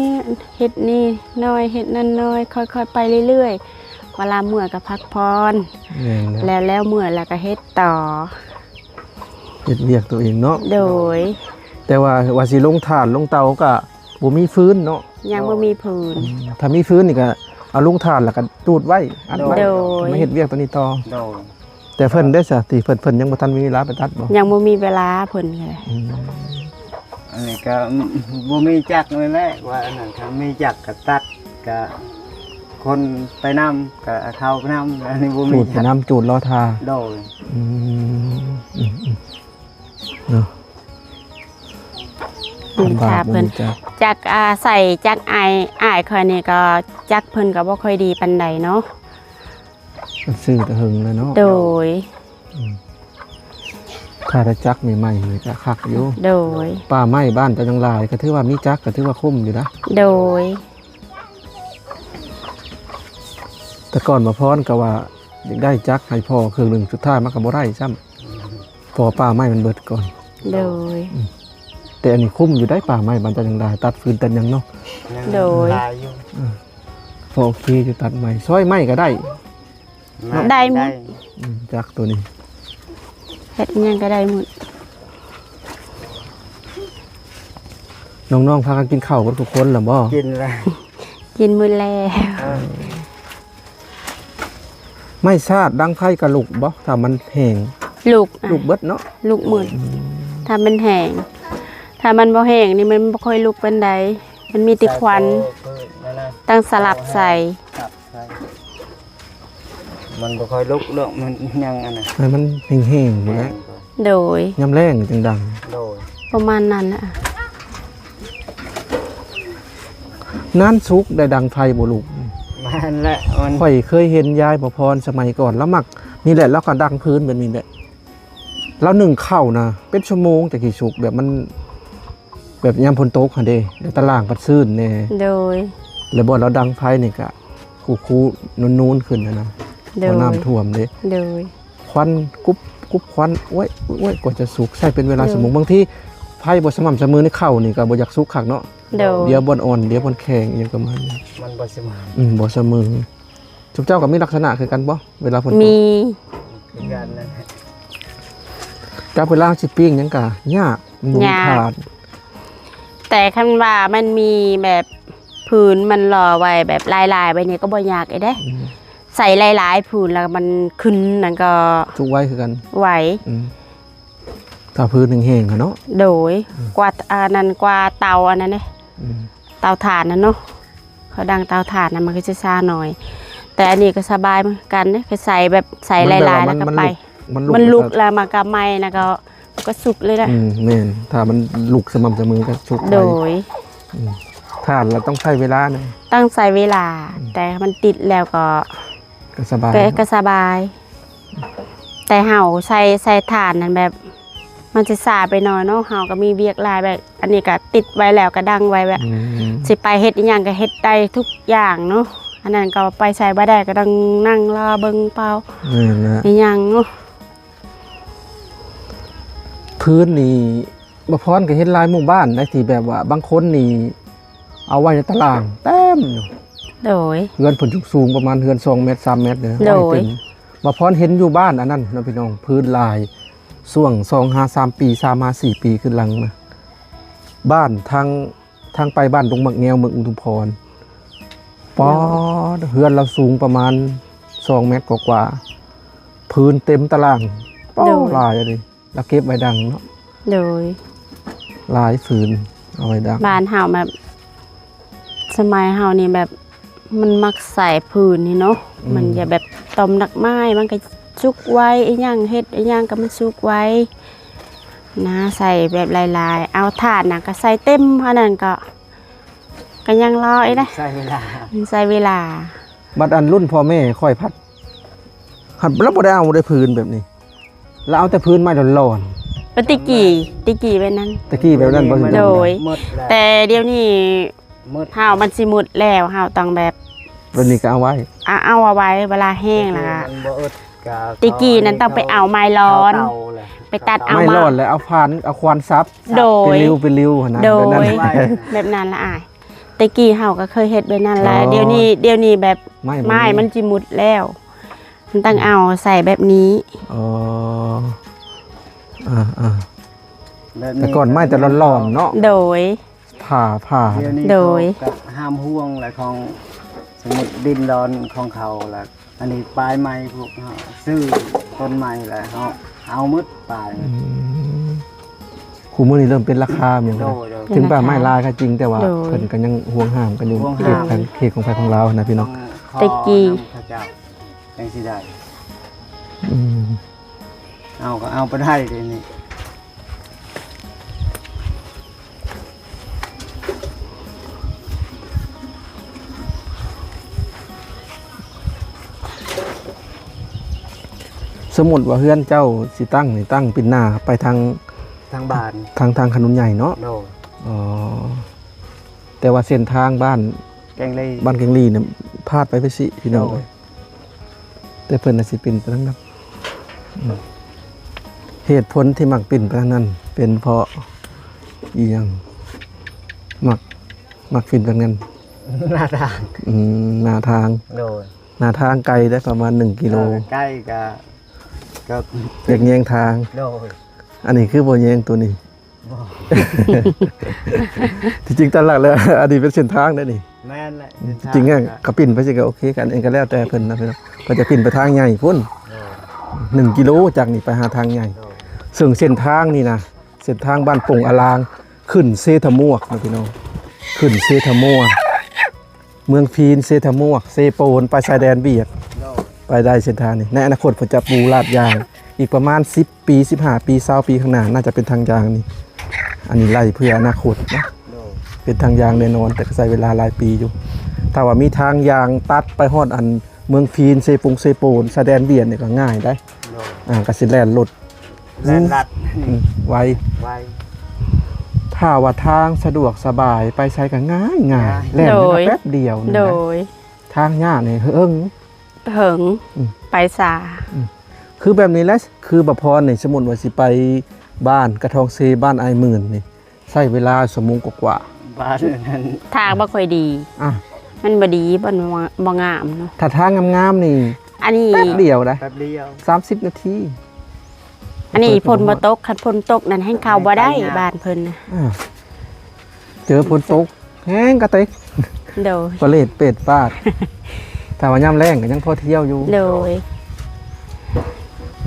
ເຮັດນີ້ໜ້ອຍ ເຮັດນັ້ນໜ້ອຍ ຄ່ອຍໆໄປເລື້ອຍໆ ເວລາເມື່ອຍກໍພັກຜ່ອນ ແມ່ນແລ້ວ ແລ້ວ ແລ້ວເມື່ອຍແລ້ວກໍເຮັດຕໍ່ ເຮັດວຽກຕົວເອງເນາະ ໂດຍ ແຕ່ວ່າ ວ່າຊິລົງຖ່ານລົງເຕົາກໍ ບໍ່ມີຟືນເນາະ ຍັງບໍ່ມີຟືນ ອືມ ຖ້າມີຟືນນີ້ກໍເອົາລົງຖ່ານແລ້ວກໍຈູດໄວ້ ອັດໄວ້ ໂດຍ ມາເຮັດວຽກຕົວນີ້ຕໍ່ ໂດຍ ແຕ່ເພິ່ນເດ້ຊະ ທີ່ເພິ່ນ ເພິ່ນຍັງບໍ່ທັນມີເວລາໄປຕັດບໍ່? ຍັງບໍ່ມີເວລາເພິ່ນເລີຍ ອືມ ອັນນີ້ກໍ ອືມ ບໍ່ມີຈັກນັ້ນແຫຼະ ວ່າອັນນັ້ນ ຄັນມີຈັກກໍຕັດ ກໍຄົນໄປນຳ ກໍເຂົ້າໄປນຳ ອັນນີ້ບໍ່ມີ ຈູດໄປນຳ ຈູດລໍຖ້າ ໂດຍ ອືມ ອືມ ອືມ ເນາະ ອືມ ລຳບາກ ຖ້າເພິ່ນ ບໍ່ມີຈັກ ຈັກ ອ່າ ໃສ່ຈັກອ້າຍ ອ້າຍຂ້ອຍນີ້ກໍຈັກເພິ່ນກໍບໍ່ຄ່ອຍດີປານໃດເນາະ ມັນຊື້ແຕ່ເຫິງແລ້ວເນາະ ໂດຍ ອືມ ຖ້າໄດ້ຈັກໃໝ່ໆນີ້ກໍຄັກຢູ່ ໂດຍ ປ່າໄມ້ບ້ານເຈົ້າຍັງຫຼາຍ ກໍຖືວ່າມີຈັກກໍຖືວ່າຄຸ້ມຢູ່ນະ ໂດຍ ແຕ່ກ່ອນໝໍພອນກໍວ່າຢາກໄດ້ຈັກໃຫ້ພໍ່ເຄື່ອງໜຶ່ງ ສຸດທ້າຍມັນກໍບໍ່ໄດ້ຊ້ຳ ເພາະວ່າປ່າໄມ້ມັນເບິດກ່ອນ ໂດຍ ອືມ ແຕ່ອັນນີ້ຄຸ້ມຢູ່ໄດ໋ ປ່າໄມ້ບ້ານເຈົ້າຍັງຫຼາຍ ຕັດຟືນຕັດຫຍັງເນາະ ໂດຍ ຫຼາຍຢູ່ ເອີ ພໍໂອເຄຢູ່ ຕັດໄມ້ ຊອຍໄມ້ກໍໄດ້ ໄດ້ໝົດ ໄດ້ ອືມ ຈັກໂຕນີ້ ເຮັດອີ່ຫຍັງກໍໄດ້ໝົດ ນ້ອງໆ ພາກັນກິນເຂົ້າເບິດທຸກຄົນແລ້ວບໍ່? ກິນແລ້ວ ກິນໝົດແລ້ວ ເອີ ໄມ້ຊາດດັງໄຟກໍລຸກບໍ່ ຖ້າມັນແຫ້ງ? ລຸກ ລຸກເບິດເນາະ ລຸກໝົດ ອືມ ຖ້າມັນແຫ້ງ ຖ້າມັນບໍ່ແຫ້ງນີ້ມັນບໍ່ຄ່ອຍລຸກປານໃດ ມັນມີແຕ່ຄວັນ ໃສ່ໂຕພືດນັ້ນນະ ຕ້ອງສະຫຼັບໃສ່ ສະຫຼັບໃສ່ ມັນບໍ່ຄ່ອຍລຸກດອກ ມັນຍັງອັນນັ້ນ ໃຫ້ມັນແຫ້ງໆພຸ້ນແຫຼະ ແມ່ນບໍ່? ໂດຍ ຍາມແລງຈັ່ງດັງ ໂດຍ ປະມານນັ້ນນະ ນານສຸກໄດ້ດັງໄຟບໍ່ລູກ? ແມ່ນແຫຼະ ມັນ ຂ້ອຍເຄີຍເຫັນຍາຍປະພອນສະໄໝກ່ອນ ລາວມັກ ນີ້ແຫຼະ ລາວກໍດັງຟືນແບບນີ້ແຫຼະ ລາວໜຶ້ງເຂົ້ານະ ເປັນຊົ່ວໂມງຈັ່ງຊິສຸກ ແບບມັນ ແບບຍາມຝົນຕົກຫັ້ນເດ້ ແລ້ວຕາລ່າງພັດຊືນແດ່ ໂດຍ ແລ້ວບ່ອນລາວດັງໄຟນີ້ກະຄູໆນູນໆຂຶ້ນຫັ້ນນະ ໂດຍ ເພາະນ້ຳຖ້ວມເດ້ ໂດຍ ຄວັນກຸບກຸບ ຄວັນ ໂອ້ຍ ໂອ້ຍ ກວ່າຈະສຸກ ໃຊ້ເປັນເວລາ ໂດຍ ຊົ່ວໂມງ ບາງທີໄຟບໍ່ສະໝ່ຳສະເໝີໃນເຂົ້ານີ້ກໍບໍ່ຢາກສຸກຄັກເນາະ ໂດຍ ດຽວບ່ອນອ່ອນ ດຽວບ່ອນແຂງ ອີ່ຫຍັງປະມານນີ້ ມັນບໍ່ສະໝ່ຳ ອືມ ບໍ່ສະເໝີ ຊຸມເຈົ້າກໍມີລັກສະນະຄືກັນບໍ່ ເວລາຝົນຕົກ? ມີ ຄືກັນນັ້ນແຫຼະ ກັບເວລາເຮົາຊິປີ້ງຫຍັງກະຍາກ ມັນບໍ່ມີ ຍາກ ຖ່ານ ແຕ່ຄັນວ່າມັນມີແບບຜືນມັນຫຼໍ່ໄວ້ແບບຫຼາຍໆ ໄວ້ນີ້ກໍບໍ່ຍາກອີກເດ້ ອືມ ໃສ່ຫຼາຍໆຜືນແລ້ວມັນຂຶ້ນນັ້ນກໍ ສຸກໄວຄືກັນ ໄວ ອືມ ຖ້າຜືນແຫ້ງໆຫັ້ນເນາະ ໂດຍ ອືມ ກວ່າ ອັນນັ້ນ ກວ່າເຕົາອັນນັ້ນເດ້ ອືມ ເຕົາຖ່ານນັ້ນເນາະ ເຂົາດັງເຕົາຖ່ານນະ ມັນກໍຊິຊ້າໜ້ອຍ ແຕ່ອັນນີ້ກໍສະບາຍເໝືອນກັນເດ້ ກໍໃສ່ແບບ ໃສ່ຫຼາຍໆ ມັນແບບວ່າ ແລ້ວກໍໄປ ມັນ ມັນລຸກ ມັນລຸກ ແລ້ວມັນກໍໄໝ້ ແລ້ວກໍ ກໍສຸກເລີຍນະ ອືມ ແມ່ນ ຖ້າມັນລຸກສະໝ່ຳສະເໝີກໍສຸກໄວ ໂດຍ ອືມ ຖ່ານລະຕ້ອງໃຊ້ເວລານະ ຕ້ອງໃຊ້ເວລາ ອືມ ແຕ່ມັນຕິດແລ້ວກໍ ກໍສະບາຍ ກໍ ເນາະ ກໍສະບາຍ ແຕ່ເຮົາໃສ່ ໃສ່ຖ່ານນັ້ນແບບ ມັນຊິຊ້າໄປໜ້ອຍເນາະ ເຮົາກໍມີວຽກຫຼາຍ ແບບ ອັນນີ້ກໍຕິດໄວ້ແລ້ວກໍດັງໄວ້ແບບ ອືມ ຊິໄປເຮັດອີ່ຫຍັງກໍເຮັດໄດ້ທຸກຢ່າງເນາະ ອັນນັ້ນກໍໄປໃສບໍ່ໄດ້ ກໍຕ້ອງນັ່ງລໍເບິ່ງເປົ່າ ແມ່ນແຫຼະ ອີ່ຫຍັງເນາະ ພື້ນນີ້ ບ່າວພອນກໍເຫັນຫຼາຍໝູ່ບ້ານໃດ໋ ທີ່ແບບວ່າບາງຄົນນີ້ເອົາໄວ້ໃນຕາລ່າງເຕັມຢູ່ ໂດຍ ເຮືອນເພິ່ນສູງໆ ປະມານເຮືອນສອງແມັດ ສາມແມັດເດ້ ໂດຍ ໄວ້ເຕັມ ບ່າວພອນເຫັນຢູ່ບ້ານອັນນັ້ນເນາະພີ່ນ້ອງ ພື້ນຫຼາຍ ຊ່ວງສອງຫາສາມປີ ສາມຫາສີ່ປີຂຶ້ນຫຼັງມາ ບ້ານທາງ ທາງໄປບ້ານດົງໝາກແງວ ເມືອງອຸທຸມພອນ ປອດ ໂດຍ ເຮືອນລາວສູງປະມານສອງແມັດກວ່າໆ ພື້ນເຕັມຕາລ່າງ ປອດ ໂດຍ ຫຼາຍອີ່ຫຼີ ລະເກັບໄວ້ດັງເນາະ ໂດຍ ຫຼາຍຟືນເອົາໄວ້ດັງ ບ້ານເຮົາແບບ ສະໄໝເຮົານີ້ແບບ ມັນມັກໃສ່ຟືນນີ້ເນາະ ອືມ ມັນຈະແບບ ຕອມດອກໄມ້ມັນກໍສຸກໄວ ອີ່ຫຍັງເຮັດອີ່ຫຍັງກໍມັນສຸກໄວນະ ໃສ່ແບບຫຼາຍໆ ເອົາຖ່ານນະກໍໃສ່ເຕັມ ເທົ່ານັ້ນກໍ ກໍຍັງລໍອີກເດ້ ໃຊ້ເວລາ ໃຊ້ເວລາ ບັດອັນລຸ້ນພໍ່ແມ່ຂ້ອຍພັດ ພັດລາວບໍ່ໄດ້ເອົາໄດ້ຟືນແບບນີ້ ລາວເອົາແຕ່ຟືນໄມ້ຫຼອນໆ ແຕ່ກີ້ ແຕ່ກີ້ແບບນັ້ນ ແຕ່ກີ້ແບບນັ້ນບໍ່ ໂດຍ ແຕ່ດຽວນີ້ໝົດ ເຮົາມັນຊິໝົດແລ້ວ ເຮົາຕ້ອງແບບ ແບບນີ້ກໍເອົາໄວ້ ອາ ເອົາ ເອົາໄວ້ ເວລາແຫ້ງແລ້ວກໍ ມັນບໍ່ອຶດກໍ ແຕ່ກີ້ນັ້ນຕ້ອງໄປເອົາໄມ້ຫຼອນ ໄປຕັດເອົາ ໄມ້ຫຼອນ ແລ້ວເອົາຟານ ເອົາຄວານສັບ ໂດຍ ເປັນລິ້ວ ເປັນລິ້ວຫັ້ນນະ ໂດຍ ແບບນັ້ນ ແບບນັ້ນລະອ້າຍ ແຕ່ກີ້ເຮົາກໍເຄີຍເຮັດແບບນັ້ນແຫຼະ ອໍ ດຽວນີ້ ດຽວນີ້ແບບ ໄມ້ມັນ ໄມ້ມັນຊິໝົດແລ້ວ ມັນຕ້ອງເອົາໃສ່ແບບນີ້ ອໍ ອ່າໆ ແບບນີ້ ແຕ່ກ່ອນໄມ້ຈະຫຼອນໆເນາະ ໂດຍ ຜ່າ ຜ່າ ດຽວນີ້ ໂດຍ ເຂົາກໍຫ້າມຫ່ວງແຫຼະ ຂອງ ສົມມຸດດິນດອນຂອງເຂົາລະ ອັນນີ້ປາຍໃໝ່ ພວກເຮົາຊື້ຕົ້ນໃໝ່ລະ ເຮົາເອົາໝົດປາຍ ອືມ ຄູ່ມື້ນີ້ເລີ່ມເປັນລາຄາແມ່ນບໍ່? ໂດຍ ໂດຍ ເປັນລາຄາ ເຖິງປ່າໄມ້ຫຼາຍກໍຈິງ ແຕ່ວ່າ ໂດຍ ເພິ່ນກໍຍັງຫວງຫ້າມກັນຢູ່ ຫວງຫ້າມ ເຂດທາງເຂດຂອງໃຜຂອງລາວນະພີ່ນ້ອງ ແຕ່ກີ້ ຕ້ອງຂໍນຳເຂົາເຈົ້າ ຈັ່ງຊິໄດ້ ອືມ ເອົາກໍເອົາບໍ່ໄດ້ເດນີ້ ສົມມຸດວ່າເຮືອນເຈົ້າຊິຕັ້ງນີ້ ຕັ້ງປິ່ນໜ້າໄປທາງ ທາງບ້ານ ທາງ ທາງຂະໜຸນໃຫຍ່ເນາະ ໂດຍ ອໍ ແຕ່ວ່າເສັ້ນທາງບ້ານ ແກງລີ ບ້ານແກງລີນີ້ພາດໄປໄປຊິພີ່ນ້ອງ ໂດຍ ເອີຍ ແຕ່ເພິ່ນອາດຊິປິ່ນໄປທາງນັ້ນ ອືມ ເຫດຜົນທີ່ມັກປິ່ນໄປທາງນັ້ນ ເປັນເພາະອີ່ຫຍັງ? ມັກ ມັກປິ່ນໄປທາງນັ້ນ ໜ້າທາງ ອືມ ໜ້າທາງ ໂດຍ ໜ້າທາງໄກໄດ໋ ປະມານໜຶ່ງກິໂລ ເອີ ໄກກະ ກະ ຢາກແຍງທາງ ໂດຍ ອັນນີ້ຄືບໍ່ແຍງໂຕນີ້ ບໍ່ ທີ່ຈິງຕາມຫຼັກແລ້ວ ອັນນີ້ເປັນເສັ້ນທາງເດ້ນີ້ ແມ່ນແຫຼະ ທີ່ຈິງ ເສັ້ນທາງ ກໍ ກໍປິ່ນໄປຊິກໍໂອເຄກັນເອງ ກໍແລ້ວແຕ່ເພິ່ນນະພີ່ນ້ອງ ເພິ່ນຈະປິ່ນໄປທາງໃຫຍ່ພຸ້ນ ເອີ ໜຶ່ງກິໂລຈາກນີ້ໄປຫາທາງໃຫຍ່ ເອີ ເຊິ່ງເສັ້ນທາງນີ້ນະ ເສັ້ນທາງບ້ານປົງອາລາງ ຂຶ້ນເຊທະມວກນະພີ່ນ້ອງ ຂຶ້ນເຊທະມົວ ເມືອງພີນ, ເຊທະມວກ, ເຊໂປນ, ໄປຊາຍແດນຫວຽດ. ໂດຍ. ໄປໄດ້ເສັ້ນທາງນີ້. ໃນອະນາຄົດເພິ່ນຈະປູລາດຢາງ ອີກປະມານສິບປີ, ສິບຫ້າປີ, ຊາວປີຂ້າງໜ້າ ໜ້າຈະເປັນທາງຢາງນີ້. ອັນນີ້ໄລ່ເພື່ອອະນາຄົດເນາະ. ໂດຍ. ເປັນທາງຢາງແນ່ນອນ, ແຕ່ກໍໃຊ້ເວລາຫຼາຍປີຢູ່. ຖ້າວ່າມີທາງຢາງຕັດໄປຮອດອັນເມືອງພີນ, ເຊປົງເຊໂປນ, ຊາຍແດນຫວຽດນີ້ກໍງ່າຍໄດ໋. ໂດຍ. ອ່າ ກໍຊິແລ່ນລົດ ແລ່ນລັດ ອືມ ໄວ ໄວ. ຖ້າວ່າທາງສະດວກສະບາຍ ໄປໃສກໍງ່າຍໆ ງ່າຍ ແລ່ນ ໂດຍ ແປັບດຽວນີ້ນະ. ໂດຍ. ທາງຍາກນີ້ເຫິງ ເຫິງ ອືມ ໄປຊ້າ ອືມ. ຄືແບບນີ້ແຫຼະ ຄືບ່າວພອນນີ້ ສົມມຸດວ່າຊິໄປບ້ານກະທອງເຊ ບ້ານອ້າຍໝື່ນນີ້ ໃຊ້ເວລາຊົ່ວໂມງກວ່າໆ. ບ້ານນັ້ນທາງບໍ່ຄ່ອຍດີ ອ່ະ ມັນບໍ່ດີ ມັນບໍ່ ບໍ່ງາມເນາະ. ຖ້າທາງງາມໆນີ້ ອັນນີ້ແປັບດຽວນະ ແປັບດຽວ ສາມສິບນາທີ. ອັນນີ້ຝົນບໍ່ຕົກ ຄັນຝົນຕົກນັ້ນແຮ່ງເຂົ້າບໍ່ໄດ້ ໄປຍາກ ບ້ານເພິ່ນນະ. ອ່າ ເຈີຝົນຕົກແຮງກະຕິກ. ໂດຍ. ປະເລດເປດປາດ. ຖ້າວ່າຍາມແລ້ງກໍຍັງພໍທ່ຽວຢູ່. ໂດຍ.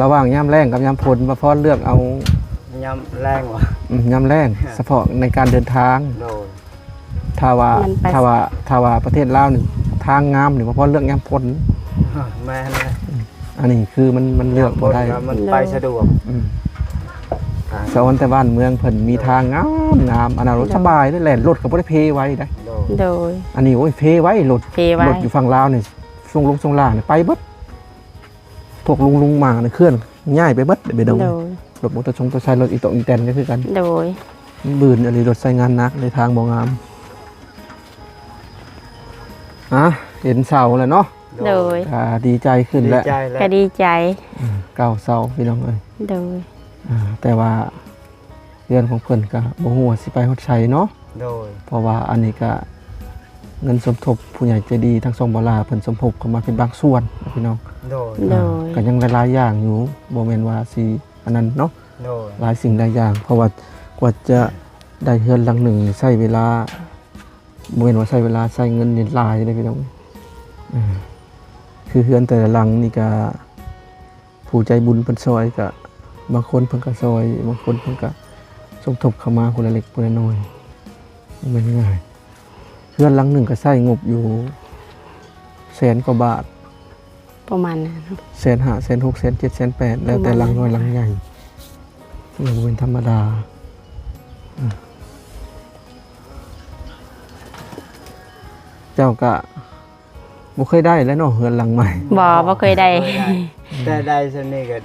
ລະຫວ່າງຍາມແລ້ງກັບຍາມຝົນ ບ່າວພອນເລືອກເອົາຍາມແລ້ງຫວາ? ອືມ ຍາມແລ້ງ ສະເພາະໃນການເດີນທາງ. ໂດຍ. ຖ້າວ່າ ມັນໄປ ຖ້າວ່າ ຖ້າວ່າປະເທດລາວນີ້ທາງງາມນີ້ ບ່າວພອນເລືອກຍາມຝົນ. ແມ່ນແຫຼະ. ອືມ ອັນນີ້ຄືມັນ ມັນເລືອກບໍ່ໄດ້ ມັນໄປສະດວກ. ອືມ ສະອອນແຕ່ບ້ານເມືອງເພິ່ນມີທາງງາມໆ ອັນນັ້ນລົດສະບາຍເລີຍ ແລ່ນລົດກໍບໍ່ໄດ້ເພໄວໄດ໋. ໂດຍ. ໂດຍ. ອັນນີ້ໂອ້ຍ ເພໄວ ລົດ ເພໄວ ລົດຢູ່ຝັ່ງລາວນີ້ ຊ່ວງລົງຊ່ວງລ່າງນີ້ໄປເບິດ. ພວກລຸງໆມານີ້ເຄື່ອນຍ້າຍໄປເບິດເດ້ ໄປດົງ. ໂດຍ. ລົດມໍເຕີຊົງເຕີໄຊ ລົດອີ່ຕອກອີ່ແຕນກໍຄືກັນ. ໂດຍ. ບືນອີ່ຫຼີ ລົດໃຊ້ງານໜັກ ໃນທາງບໍ່ງາມ. ອ່ະ ເຫັນເສົາແລ້ວເນາະ. ໂດຍ. ກໍດີໃຈຂຶ້ນແຫຼະ ດີໃຈແຫຼະ ກໍດີໃຈ. ອືມ ເກົ້າເສົາ ພີ່ນ້ອງເອີຍ. ໂດຍ. ອ່າ ແຕ່ວ່າເຮືອນຂອງເພິ່ນກໍບໍ່ຮູ້ວ່າຊິໄປຮອດໃສເນາະ. ໂດຍ. ເພາະວ່າອັນນີ້ກໍເງິນສົມທົບຜູ້ໃຫຍ່ໃຈດີທາງຊ່ອງບໍ່ຫຼ້າເພິ່ນສົມທົບເຂົ້າມາເປັນບາງສ່ວນ ພີ່ນ້ອງ. ໂດຍ. ໂດຍ. ອ່າ ກໍຍັງຫຼາຍໆຢ່າງຢູ່ ບໍ່ແມ່ນວ່າຊິອັນນັ້ນເນາະ. ໂດຍ. ຫຼາຍສິ່ງຫຼາຍຢ່າງ ເພາະວ່າກວ່າຈະໄດ້ເຮືອນຫຼັງໜຶ່ງໃຊ້ເວລາ ບໍ່ແມ່ນວ່າໃຊ້ເວລາ ໃຊ້ເງິນນີ້ຫຼາຍເດ້ພີ່ນ້ອງ. ເອີ ຄືເຮືອນແຕ່ລະຫຼັງນີ້ກະຜູ້ໃຈບຸນເພິ່ນຊ່ອຍ ກະບາງຄົນເພິ່ນກະຊ່ອຍ ບາງຄົນເພິ່ນກະສົມທົບເຂົ້າມາຜູ້ລະເລັກຜູ້ລະນ້ອຍ ບໍ່ແມ່ນງ່າຍ. ເຮືອນຫຼັງໜຶ່ງກະໃຊ້ງົບຢູ່ແສນກວ່າບາດ. ປະມານນັ້ນເນາະ ແສນຫ້າ ແສນຫົກ ແສນເຈັດ ແສນແປດ ແລ້ວແຕ່ຫຼັງນ້ອຍຫຼັງໃຫຍ່ ມັນບໍ່ແມ່ນທຳມະດາ. ເຈົ້າກະບໍ່ເຄີຍໄດ້ແລ້ວເນາະ ເຮືອນຫຼັງໃໝ່. ບໍ່ ບໍ່ເຄີຍໄດ້. ບໍ່ເຄີຍໄດ້ ແຕ່ໄດ້ສ່ຳນີ້ກະ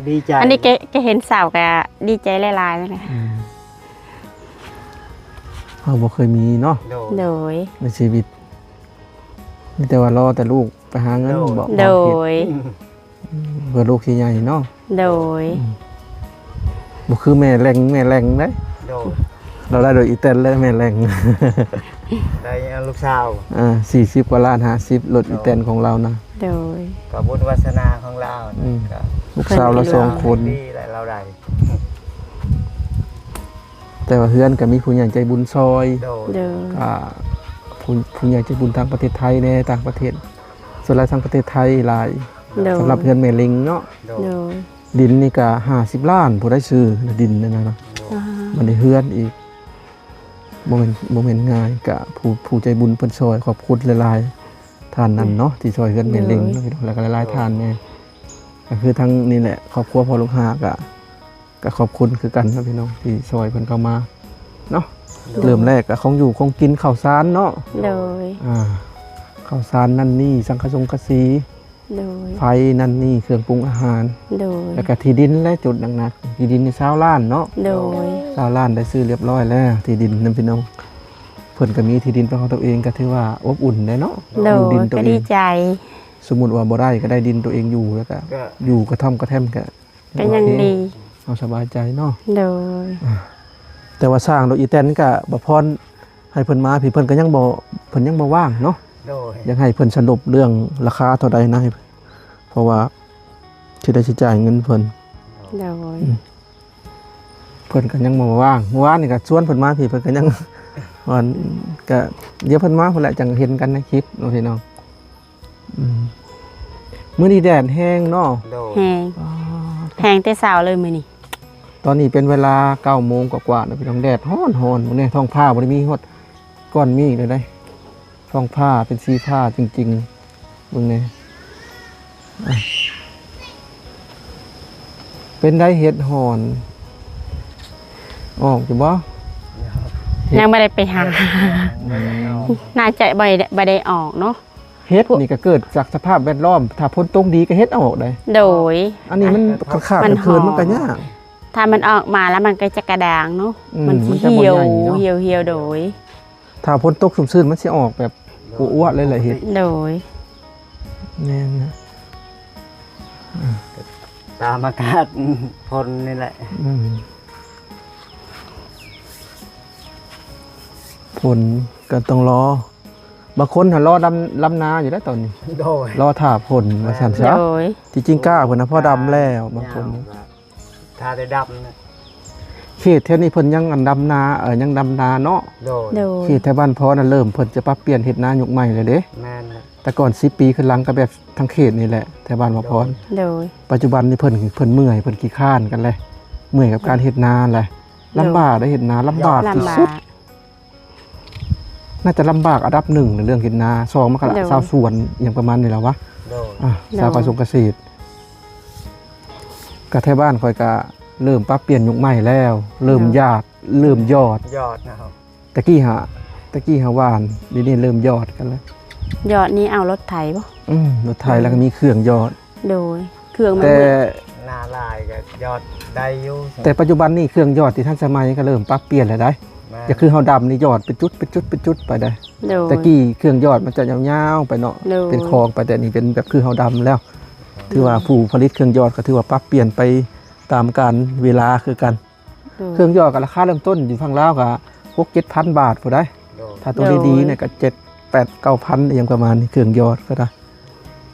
ດີໃຈ. ອັນນີ້ກະ ກະເຫັນເສົາກະດີໃຈຫຼາຍໆແລ້ວ. ອືມ ເຮົາບໍ່ເຄີຍມີເນາະ. ໂດຍ ໂດຍ. ໃນຊີວິດ ມີແຕ່ວ່າລໍແຕ່ລູກໄປຫາເງິນ. ໂດຍ ບໍ່ ໂດຍ ເພື່ອລູກຊິໃຫຍ່ເນາະ. ໂດຍ. ອືມ ບໍ່ຄືແມ່ແຫຼງ ແມ່ແຫຼງເດ້. ໂດຍ. ລາວໄດ້ລົດອີແຕນແລ້ວ ແມ່ແຫຼງ ໄດ້ລູກສາວ. ອ່າ ສີ່ສິບກວ່າລ້ານ ຫ້າສິບ ລົດອີແຕນຂອງລາວນະ. ໂດຍ. ກໍບຸນວາສະໜາຂອງລາວ. ອືມ ກໍລູກສາວລາວສອງຄົນ ດີແຫຼະລາວໄດ້. ແຕ່ວ່າເຮືອນກໍມີຜູ້ໃຫຍ່ໃຈບຸນຊ່ອຍ. ໂດຍ ໂດຍ. ອ່າ ຜູ້ ຜູ້ໃຫຍ່ໃຈບຸນທາງປະເທດໄທແດ່ ຕ່າງປະເທດ ສ່ວນຫຼາຍທາງປະເທດໄທຫຼາຍ. ໂດຍ. ສຳລັບເຮືອນແມ່ເລັງເນາະ. ໂດຍ ໂດຍ. ດິນນີ້ກໍຫ້າສິບລ້ານ ຜູ້ໃດຊື້ດິນນັ້ນນະ. ໂດຍ. ອ່າ ບັດນີ້ເຮືອນອີກ ບໍ່ແມ່ນ ບໍ່ແມ່ນງ່າຍ ກະຜູ້ ຜູ້ໃຈບຸນເພິ່ນຊ່ອຍ ຂອບຄຸນຫຼາຍໆ ທ່ານນັ້ນເນາະ ໂດຍ ທີ່ຊ່ອຍເຮືອນແມ່ເລັງເນາະ ໂດຍ ແລ້ວກໍຫຼາຍໆ ໂດຍ ທ່ານແດ່. ກໍຄືທາງນີ້ແຫຼະ ຄອບຄົວພໍ່ລູກຫ້າກະ ກໍຂອບຄຸນຄືກັນເນາະພີ່ນ້ອງ ທີ່ຊ່ອຍເພິ່ນເຂົ້າມາເນາະ. ໂດຍ. ເລີ່ມແລກກໍຂອງຢູ່ຂອງກິນ ເຂົ້າສານເນາະ. ໂດຍ. ອ່າ ເຂົ້າສານນັ້ນນີ້ ສັງກະສົງກະສີ ໂດຍ ໄຟນັ້ນນີ້ ເຄື່ອງປຸງອາຫານ. ໂດຍ. ແລ້ວກໍທີ່ດິນແຫຼະ ຈຸດໜັກໆ ທີ່ດິນນີ້ຊາວລ້ານເນາະ. ໂດຍ. ຊາວລ້ານໄດ້ຊື້ຮຽບຮ້ອຍແລ້ວ ທີ່ດິນນຳພີ່ນ້ອງ. ເພິ່ນກໍມີທີ່ດິນເປັນຂອງຕົວເອງ ກໍຖືວ່າອົບອຸ່ນແຫຼະເນາະ. ໂດຍ. ຢູ່ດິນຕົວເອງ ກໍດີໃຈ. ສົມມຸດວ່າບໍ່ໄດ້ກໍໄດ້ດິນຕົວເອງຢູ່ ແລ້ວກໍ ກໍ ຢູ່ກະທ່ອມກະແທ່ມກໍ ກໍຍັງດີ ເຮົາສະບາຍໃຈເນາະ. ໂດຍ. ອ່າ ແຕ່ວ່າສ້າງໂດຍອີແຕນນີ້ກະ ບ່າວພອນໃຫ້ເພິ່ນມາພີ້ ເພິ່ນກໍຍັງບໍ່ ເພິ່ນຍັງບໍ່ວ່າງເນາະ. ໂດຍ. ຢາກໃຫ້ເພິ່ນສະຫຼຸບເລື່ອງລາຄາເທົ່າໃດນະ ເພາະວ່າຊິໄດ້ຊິຈ່າຍເງິນເພິ່ນ. ໂດຍ. ອືມ ເພິ່ນກໍຍັງບໍ່ວ່າງ ມື້ວານນີ້ກໍຊວນເພິ່ນມາພີ້ ເພິ່ນກໍຍັງ ວ່າ ກໍດຽວເພິ່ນມາພຸ້ນແຫຼະ ຈັ່ງເຫັນກັນໃນຄລິບເນາະ ພີ່ນ້ອງ. ອືມ ມື້ນີ້ແດດແຮງເນາະ. ໂດຍ. ແຮງ ອໍ ແຮງແຕ່ເຊົ້າເລີຍມື້ນີ້. ຕອນນີ້ເປັນເວລາເກົ້າໂມງກວ່າໆນະພີ່ນ້ອງ ແດດຮ້ອນໆ ມື້ນີ້ທ້ອງຟ້າບໍ່ໄດ້ມີຮອດກ້ອນເມກເລີຍເດ້. ທ້ອງຟ້າເປັນສີຟ້າຈິງໆ ເບິ່ງແດ່. ອ່ະ ເປັນໄດເຫັດຫອນ ອອກຢູ່ບໍ່? ຍັງບໍ່ໄດ້ໄປຫາ. ອືມ ໜ້າຈະບໍ່ໄດ້ ບໍ່ໄດ້ອອກເນາະ. ເຫັດນີ້ກໍເກີດຈາກສະພາບແວດລ້ອມ ຖ້າຝົນຕົກດີກໍເຫັດອອກໄດ໋. ໂດຍ ອັນນີ້ມັນ ມັນຂາດໆ ມັນເຂີນ ມັນກໍຍາກ. ຖ້າມັນອອກມາແລ້ວມັນກໍຈະກະດ້າງເນາະ. ອືມ ມັນຊິ ມັນຈະບໍ່ໃຫຍ່ເນາະ ຫ່ຽວໆ. ໂດຍ ຖ້າຝົນຕົກຊຸ່ມຊື່ນມັນຊິອອກແບບ ໂດຍ ອວບໆເລີຍແຫຼະເຫັດ. ໂດຍ ແມ່ນນະ. ອ່າ ຕາມອາກາດຝົນນີ້ແຫຼະ. ອືມ ຝົນກໍຕ້ອງລໍ. ບາງຄົນຫັ້ນລໍດຳ ດຳນາຢູ່ແລ້ວຕອນນີ້. ໂດຍ ລໍຖ້າຝົນວ່າຊັ້ນຊະ. ໂດຍ ທີ່ຈິງກ້າເພິ່ນນະພໍດຳແລ້ວ ບາງຄົນ ຖ້າໄດ້ດຳນະ. ເຂດແຖວນີ້ເພິ່ນຍັງອັນດຳນາ ເອີ ຍັງດຳນາເນາະ. ໂດຍ ໂດຍ ເຂດແຖວບ້ານພອນນະ ເລີ່ມເພິ່ນຈະປັບປ່ຽນເຮັດນາຍຸກໃໝ່ແລ້ວເດ້. ແມ່ນລະ ແຕ່ກ່ອນສິບປີຂຶ້ນຫຼັງກໍແບບທາງເຂດນີ້ແຫຼະ ແຖວບ້ານພອນ. ໂດຍ ໂດຍ ປັດຈຸບັນນີ້ເພິ່ນ ເພິ່ນເມື່ອຍ ເພິ່ນຂີ້ຄ້ານກັນແຫຼະ ເມື່ອຍກັບການເຮັດນາແຫຼະ. ໂດຍ ລຳບາກເດ້ ເຮັດນາລຳບາກທີ່ສຸດ. ລຳບາກ ໜ້າຈະລຳບາກອັນດັບໜຶ່ງໃນເລື່ອງເຮັດນາ ສອງມັນກໍ ໂດຍ ຊາວສວນອີ່ຫຍັງປະມານນີ້ແຫຼະວະ. ໂດຍ ອ່າ ໂດຍ ຊາວການສົ່ງກະເສດ. ກະແຖວບ້ານຂ້ອຍກະເລີ່ມປັບປ່ຽນຍຸກໃໝ່ແລ້ວ ເລີ່ມ ໂດຍ ຢາດ ເລີ່ມຢອດ ຢອດນະ. ຕະກີ້ຫາ ຕະກີ້ຫາຫວ່ານ ດຽວນີ້ເລີ່ມຢອດກັນແລ້ວ. ຢອດນີ້ເອົາລົດໄຖບໍ່? ອືມ ລົດໄຖ ໂດຍ ແລ້ວກໍມີເຄື່ອງຢອດ. ໂດຍ ເຄື່ອງມັນ ແຕ່ ໜ້າຫຼາຍກໍຢອດໄດ້ຢູ່. ແຕ່ປັດຈຸບັນນີ້ເຄື່ອງຢອດທີ່ທັນສະໄໝກໍເລີ່ມປັບປ່ຽນແລ້ວໄດ໋. ແມ່ນ ຢ່າຄືເຮົາດຳນີ້ຢອດເປັນຈຸດ ເປັນຈຸດ ເປັນຈຸດໄປໄດ໋. ໂດຍ ແຕ່ກີ້ເຄື່ອງຢອດມັນຈະຍາວໆໄປເນາະ. ໂດຍ ເປັນຄອງໄປ ແຕ່ນີ້ເປັນແບບຄືເຮົາດຳແລ້ວ. ໂດຍ ຖືວ່າຜູ້ຜະລິດເຄື່ອງຢອດກໍຖືວ່າປັບປ່ຽນໄປຕາມການເວລາຄືກັນ. ໂດຍ ເຄື່ອງຢອດກໍລາຄາເລີ່ມຕົ້ນຢູ່ຝັ່ງລາວກໍຫົກເຈັດພັນບາດພຸ້ນໄດ໋. ໂດຍ ຖ້າໂຕ ໂດຍ ດີໆນີ້ກໍເຈັດແປດເກົ້າພັນ ອີ່ຫຍັງປະມານນີ້ ເຄື່ອງຢອດກໍໄດ້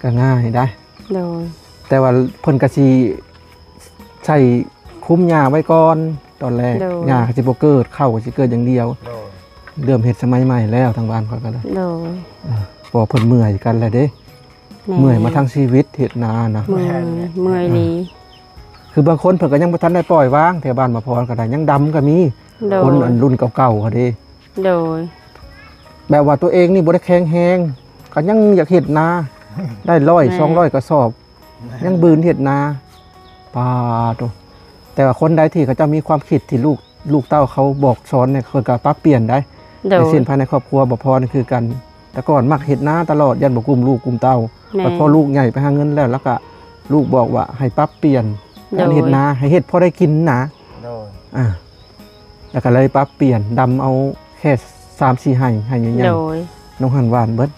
ກໍງ່າຍໄດ໋. ໂດຍ ແຕ່ວ່າເພິ່ນກໍຊິໃສ່ຄຸມຫຍ້າໄວ້ກ່ອນຕອນແລກ. ໂດຍ ຫຍ້າກໍຊິບໍ່ເກີດ ເຂົ້າກໍຊິເກີດຢ່າງດຽວ. ໂດຍ ເລີ່ມເຮັດສະໄໝໃໝ່ແລ້ວ ທາງບ້ານຂ້ອຍກໍໄດ້. ໂດຍ ເອີ ເພາະວ່າເພິ່ນເມື່ອຍກັນແລ້ວເດ້. ແມ່ນ ເມື່ອຍມາທັງຊີວິດເຮັດນານະ. ແມ່ນ ເມື່ອຍ ເມື່ອຍອີ່ຫຼີ. ອ່າ ຄືບາງຄົນເພິ່ນກໍຍັງບໍ່ທັນໄດ້ປ່ອຍວາງ ແຖວບ້ານໝໍພອນກໍໄດ້ ຍັງດຳກໍມີ. ໂດຍ ຄົນອັນລຸ້ນເກົ່າໆຫັ້ນເດ້. ໂດຍ ແບບວ່າຕົວເອງນີ້ບໍ່ໄດ້ແຂງແຮງ ກໍຍັງຢາກເຮັດນາ ໄດ້ຮ້ອຍ ແມ່ນ ສອງຮ້ອຍກະສອບ ແມ່ນ ຍັງບືນເຮັດນາ. ປາໂຕ ແຕ່ວ່າຄົນໃດທີ່ເຂົາເຈົ້າມີຄວາມຄິດທີ່ລູກ ລູກເຕົ້າເຂົາບອກສອນນີ້ ເຂົາກໍປັບປ່ຽນໄດ້. ໂດຍ ໃນເຊັ່ນພາຍໃນຄອບຄົວ ໝໍພອນຄືກັນ ແຕ່ກ່ອນມັກເຮັດນາຕະຫຼອດ ຢ້ານບໍ່ກຸ້ມລູກກຸ້ມເຕົ້າ. ແມ່ນ ບັດພໍລູກໃຫຍ່ໄປຫາເງິນແລ້ວ ແລ້ວກະລູກບອກວ່າໃຫ້ປັບປ່ຽນ ໂດຍ ການເຮັດນາ ໃຫ້ເຮັດພໍໄດ້ກິນນະ. ໂດຍ ອ່າ ແລ້ວກະເລີຍປັບປ່ຽນ ດຳເອົາແຄ່ສາມສີ່ໄຮ່ ໄຮ່ໃຫຍ່ໆ. ໂດຍ ນ້ອງຫັ້ນຫວ່ານເບິດ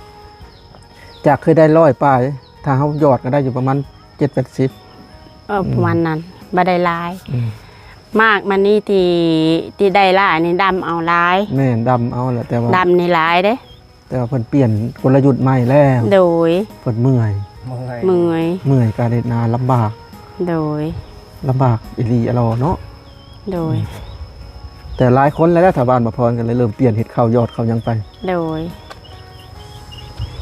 ຈາກເຄີຍໄດ້ຮ້ອຍປາຍ ຖ້າເຮົາຢອດກໍໄດ້ຢູ່ປະມານເຈັດແປດສິບ. ເອີ ອືມ ປະມານນັ້ນ ບໍ່ໄດ້ຫຼາຍ. ອືມ ໝາກມັນນີ້ທີ່ ທີ່ໄດ້ຫຼາຍນີ້ດຳເອົາຫຼາຍ. ແມ່ນ ດຳເອົາແຫຼະ ແຕ່ວ່າ ດຳນີ້ຫຼາຍເດ້. ແຕ່ວ່າເພິ່ນປ່ຽນກົນລະຍຸດໃໝ່ແລ້ວ. ໂດຍ ເພິ່ນເມື່ອຍ ເມື່ອຍ ເມື່ອຍ ເມື່ອຍການເຮັດນາລຳບາກ. ໂດຍ ລຳບາກອີ່ຫຼີອະຫຼໍເນາະ. ໂດຍ ອືມ ແຕ່ຫຼາຍຄົນແລ້ວ ແຖວບ້ານໝໍພອນກໍເລີຍເລີ່ມປ່ຽນເຮັດເຂົ້າຢອດເຂົ້າຫຍັງໄປ. ໂດຍ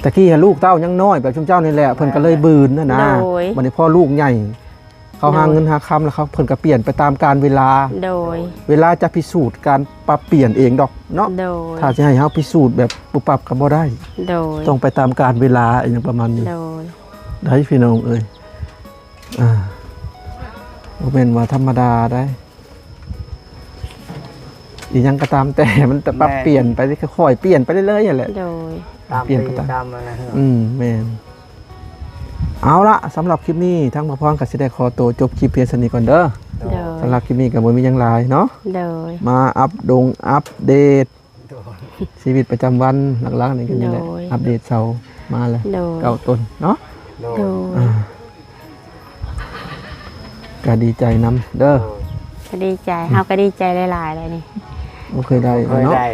ຕະກີ້ຫາລູກເຕົ້າຍັງນ້ອຍແບບຊຸມເຈົ້ານີ້ແຫຼະ ເພິ່ນກໍເລີຍບືນຫັ້ນນະ. ໂດຍ ບັດນີ້ພໍລູກໃຫຍ່ ເຂົາຫາເງິນຫາຄຳແລ້ວ ເຂົາ ເພິ່ນກໍປ່ຽນໄປຕາມການເວລາ. ໂດຍ ເວລາຈະພິສູດການປັບປ່ຽນເອງດອກເນາະ. ໂດຍ ຖ້າຊິໃຫ້ເຮົາພິສູດແບບປຸບປັບກໍບໍ່ໄດ້. ໂດຍ ຕ້ອງໄປຕາມການເວລາ ອີ່ຫຍັງປະມານນີ້. ໂດຍ ໄດ້ພີ່ນ້ອງເອີຍ. ອ່າ ບໍ່ແມ່ນວ່າທຳມະດາໄດ໋ ອີ່ຫຍັງກໍຕາມແຕ່ ມັນຈະປັບ ແມ່ນ ປ່ຽນໄປ ຄ່ອຍໆປ່ຽນໄປເລື້ອຍໆຫັ້ນແຫຼະ. ໂດຍ ຕາມ ປ່ຽນໄປຕາມ ຕາມອັນນັ້ນເນາະ. ອືມ ແມ່ນ. ເອົາລະ ສຳລັບຄລິບນີ້ ທາງໝໍພອນກໍຊິໄດ້ຂໍໂຕຈົບຄລິບພຽງສ່ຳນີ້ກ່ອນເດີ. ໂດຍ ສຳລັບຄລິບນີ້ກໍບໍ່ມີຫຍັງຫຼາຍເນາະ. ໂດຍ ມາອັບດົງອັບເດດ ໂດຍ ຊີວິດປະຈຳວັນຫຼັກໆນີ້ກໍນີ້ແຫຼະ. ໂດຍ ອັບເດດເຊົາມາແລ້ວ. ໂດຍ ເກົ້າຕົ້ນເນາະ. ໂດຍ ໂດຍ ອ່າ ກໍດີໃຈນຳເດີ. ໂດຍ ກໍດີໃຈ ເຮົາກໍດີໃຈຫຼາຍໆແລ້ວນີ້. ບໍ່ເຄີຍໄດ້ ບໍ່ເຄີຍ ເນາະ ໄດ້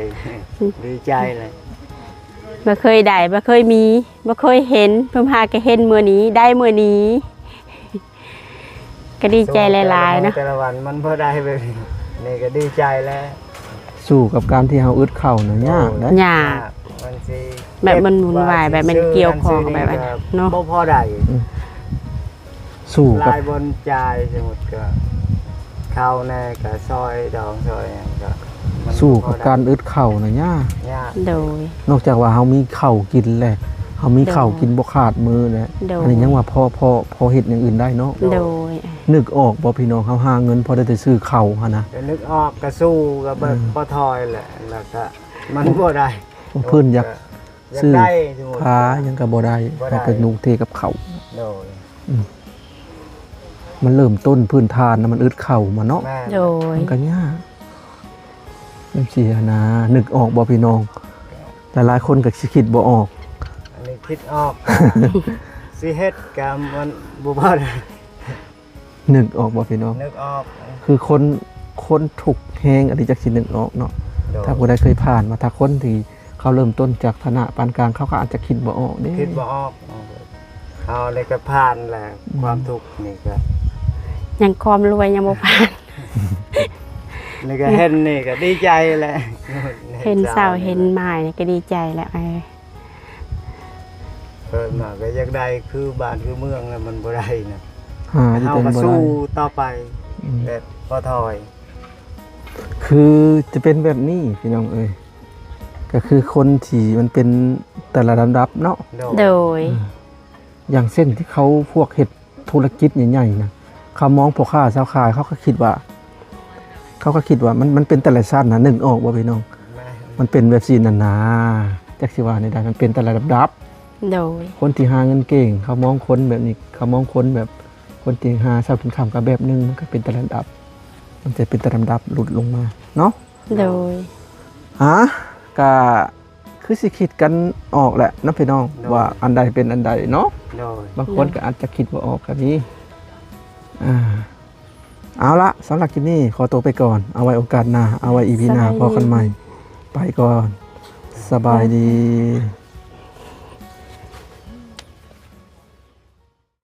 ດີໃຈເລີຍ. ບໍ່ເຄີຍໄດ້ ບໍ່ເຄີຍມີ ບໍ່ເຄີຍເຫັນ ເພິ່ນຫາກໍເຫັນມື້ນີ້ ໄດ້ມື້ນີ້ ກໍດີໃຈຫຼາຍໆເນາະ. ແຕ່ລະວັນມັນບໍ່ໄດ້ແບບນີ້ ນີ້ກໍດີໃຈແລ້ວ. ສູ້ກັບການທີ່ເຮົາອຶດເຂົ້ານະ ໂດຍ ຍາກເດ້. ຍາກ ຍາກ ມັນຊິ ແບບມັນວຸ່ນວາຍ ແບບມັນກ່ຽວຂອງ ແບບນັ້ນເນາະ ບໍ່ພໍໄດ້. ອືມ ສູ້ກັບ ຫຼາຍບ່ອນຈ່າຍ ສົມມຸດກໍເຂົ້າແດ່ ກໍຊອຍດອງຊອຍຫຍັງ ກໍ ສູ້ກັບການອຶດເຂົ້ານະຍາກ. ຍາກ. ໂດຍ. ນອກຈາກວ່າເຮົາມີເຂົ້າກິນແຫຼະ ເຮົາມີເຂົ້າກິນບໍ່ຂາດມື້ແຫຼະ ໂດຍ ອັນນີ້ຍັງວ່າພໍ ພໍ ພໍເຮັດຢ່າງອື່ນໄດ້ເນາະ. ໂດຍ. ໂດຍ. ນຶກອອກບໍ່ພີ່ນ້ອງ ເຮົາຫາເງິນພໍໄດ້ແຕ່ຊື້ເຂົ້າຫັ້ນນະ? ກໍນຶກອອກ ກໍສູ້ກັບ ເອີ ບໍ່ຖອຍແຫຼະ ແລ້ວກໍມັນບໍ່ໄດ້ ເພິ່ນຢາກ ຢາກໄດ້ ຊື້ຜ້າຫຍັງກໍບໍ່ໄດ້ ບໍ່ໄດ້ ເຮົາໄປນຸ່ງເທກັບເຂົ້າ. ໂດຍ. ອືມ ມັນເລີ່ມຕົ້ນພື້ນຖານນະ ມັນອຶດເຂົ້າມາເນາະ. ແມ່ນ. ໂດຍ. ມັນກໍຍາກຈັ່ງຊີ້ຫັ້ນນະ ນຶກອອກບໍ່ພີ່ນ້ອງ? ຫຼາຍໆຄົນກໍຊິຄິດບໍ່ອອກ. ອັນນີ້ຄິດອອກ ຊິເຮັດກໍມັນບໍ່ ບໍ່ໄດ້. ນຶກອອກບໍ່ພີ່ນ້ອງ? ນຶກອອກ. ຄືຄົນ ຄົນທຸກແຮງອັນນີ້ຈັກຊິນຶກອອກເນາະ. ໂດຍ. ຖ້າຜູ້ໃດເຄີຍຜ່ານມາ ຖ້າຄົນທີ່ເຂົາເລີ່ມຕົ້ນຈາກຖານະປານກາງ ເຂົາກໍອາດຈະຄິດບໍ່ອອກເດ້ ຄິດບໍ່ອອກ. ເຮົານີ້ກໍຜ່ານແລ້ວ ອືມ ຄວາມທຸກນີ້ກໍ ຍັງຄວາມລວຍຍັງບໍ່ຜ່ານ. ນີ້ກໍເຫັນນີ້ກໍດີໃຈແຫຼະ ເຫັນເສົາເຫັນໄມ້ນີ້ກໍດີໃຈແລ້ວ. ເອີ ເກີດມາກໍຢາກໄດ້ຄືບ້ານຄືເມືອງ ແລ້ວມັນບໍ່ໄດ້ນະ. ຫາທີ່ ເຮົາກໍ ເປັນບໍ່ໄດ້ ສູ້ຕໍ່ໄປ ອືມ ແບບບໍ່ຖອຍ. ຄືຈະເປັນແບບນີ້ພີ່ນ້ອງເອີຍ ກໍຄືຄົນທີ່ມັນເປັນແຕ່ລະລຳດັບເນາະ. ໂດຍ. ໂດຍ. ເອີ ຢ່າງເຊັ່ນທີ່ເຂົາພວກເຮັດທຸລະກິດໃຫຍ່ໆນະ ເຂົາມອງພໍ່ຄ້າຊາວຂາຍ ເຂົາກໍຄິດວ່າ ເຂົາກໍຄິດວ່າມັນ ມັນເປັນແຕ່ລະຊັ້ນນະ ນຶກອອກບໍ່ພີ່ນ້ອງ? ແມ່ນ. ມັນເປັນແບບຊີ້ນັ້ນນາ ຈັກຊິວ່າແນວໃດ ມັນເປັນແຕ່ລະລຳດັບ. ໂດຍ. ຄົນທີ່ຫາເງິນເກັ່ງ ເຂົາມອງຄົນແບບນີ້ ເຂົາມອງຄົນແບບ ຄົນທີ່ຫາເຊົ້າກິນຄ່ຳກໍແບບໜຶ່ງ ມັນກໍເປັນແຕ່ລະລຳດັບ ມັນຈະເປັນແຕ່ລຳດັບຫຼຸດລົງມາເນາະ. ໂດຍ. ຫາ ກະຄືຊິຄິດກັນອອກແຫຼະເນາະພີ່ນ້ອງ ໂດຍ ວ່າອັນໃດເປັນອັນໃດເນາະ. ໂດຍ. ບາງຄົນກໍອາດຈະຄິດບໍ່ອອກກໍມີ. ອ່າ ເອົາລະ ສຳລັບຄລິບນີ້ຂໍຕົວໄປກ່ອນ ເອົາໄວ້ໂອກາດໜ້າ ເອົາໄວ້ອີພີໜ້າ ສະບາຍດີ ພໍ້ກັນໃໝ່. ໄປກ່ອນ ສະບາຍດີ.